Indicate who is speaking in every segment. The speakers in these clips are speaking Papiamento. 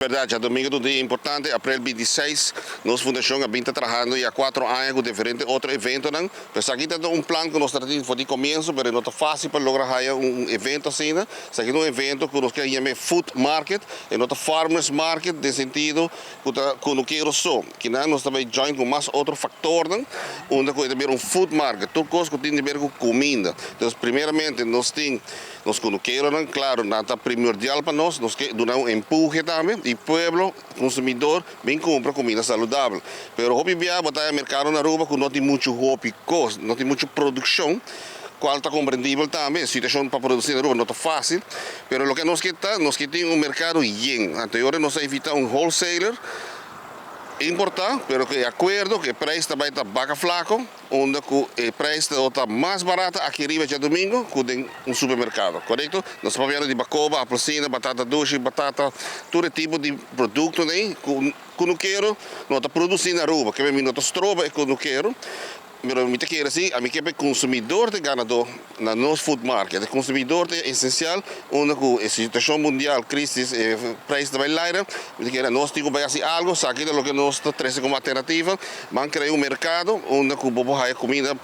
Speaker 1: Berdad, diadomingo ta un dia importante, april 26. Nos fundacion a bin ta trahando ya 4 aña cu diferente otro eventonan. Pero esaki ta un plan cu nos ta tin for di comienso, pero no ta facil pa logra haya un evento asina. Esaki ta un evento cu nos kier yama food market, y no ta farmers market den sentido cu ta cunukero so. Cu nos tambe join cu mas otro factornan, unda cu tambe un food market, tur cos cu tin di ber cu cuminda. Anto, primeramente, nos tin nos cunukeronan, claro, nan ta primordial pa nos, nos kier duna un empuhe tambe, y pueblo, consumidor, bin cumpra cuminda saludabel. Pero hopi bia bo ta haya mercado na Aruba cu no tin mucho hopi cos, no tin mucho produccion, cual ta comprendibel tambe, e situacion pa produci na Aruba no ta facil, pero loke nos kier ta, nos kier tin un mercado yen. Anto, nos a invita un wholesaler, importa, pero cu acuerdo cu e prijs tambe ta baca flaco, unda e prijs ta mas barata aki riba diadomingo cu den un supermercado, corecto? Nos ta papiando di bacoba, apelsina, batata dushi, batata, tur tipo di producto, ne? Cu cunukero no ta produci na Aruba, cu mi no ta stroba e cunukero, pero mi ta kere asina, ami kier consumidor ta ganador na nos food market. E consumidor ta esencial, unda cu e situacion mundial, crisis, prijs tambe laira, mi ta kere nos tin cu haci algo, esaki ta loke nos ta trece como alternativa, ban crea un mercado, unda cu bo por haya cuminda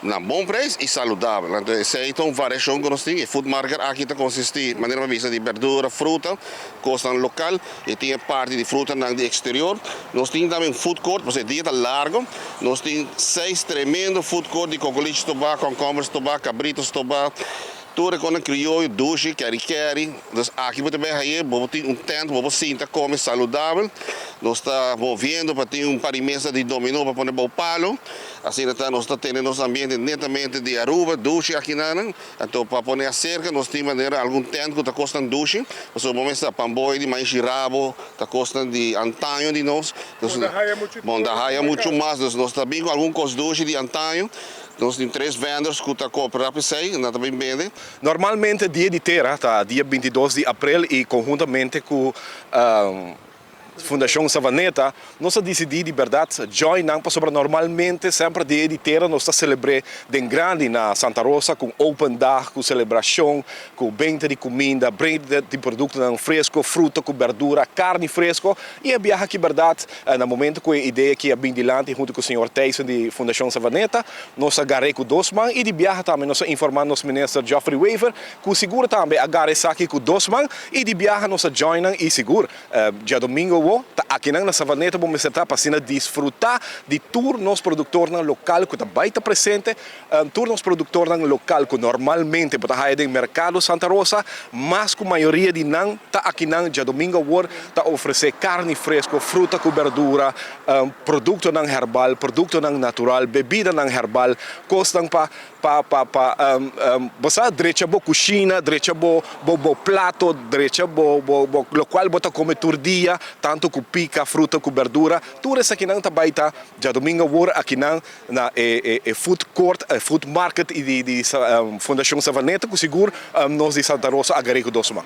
Speaker 1: na bon prijs y saludabel. Anto, esey ta un variacion cu nos tin. E food market aki ta consisti, manera bisa di berdura, fruta, cos local, y tin parti di fruta di exterior. Nos tin tambe un food court, pasobra e dia ta largo. Nos tin seis tremendo food court di cocolishi stoba, cucumber stoba, cabrito stoba, tur cu crioyo, dushi, keri keri. Dus aki bo tambe ey, bo tin un tent, bo sinta come saludabel. Nos ta moviendo pa tin un par di mesa di domino pa pone bou palo. Asina ta, nos ta teniendo nos ambiente netamente di Aruba, dushi aki nan. Anto pa pone acerca, nos tin manera algun tent cu ta cos dushi. Pasobra bo mester pamboy di maishi rabo, ta cos di antaño di nos. Bon, da haya mucho mas. Nos ta bin cu algun cos dushi di antaño. Nos tin tres vendors cu ta coopera p'esey, nan tambe bende.
Speaker 2: Normalmente Dia di Tera ta dia 22 di april y conhuntamente cu Fundacion Savaneta, nos a dicidi di berdad join nan pasobra normalmente semper Dia di Tera nos ta celebra den grandi na Santa Rosa cu open dag, cu celebracion, cu benta di cuminda, benta di producto fresco, fruta cu berdura, carni fresco y e biaha aki berdad na momento cu e idea aki a bin dilanti hunto cu señor Tyson di Fundacion Savaneta, nos a gara cu dos man y di biaha tambe nos a informa nos minister Geoffrey Wever, cu sigur tambe a gara esaki cu dos man y di biaha nos a join y sigur diadomingo bo ta aki na Savaneta bo mester ta pa asina disfruta di tur nos productornan local cu ta bay ta presente, tur nos productornan local cu normalmente bo ta haya den Mercado Santa Rosa, mas cu mayoria di nan ta aki nan diadomingo awor ta ofrece carni fresco, fruta cu berdura, productonan herbal, productonan natural, bebidanan herbal, cosnan pa bo drecha bo cushina, drecha bo plato, drecha bo locual bo ta come tur dia, tanto cu pica, fruta cu berdura, tur esakinan ta bay ta diadomingo awor aki nan na e food court, e food market di Fundacion Savaneta, cu sigur nos di Santa Rosa a gara cu dos man.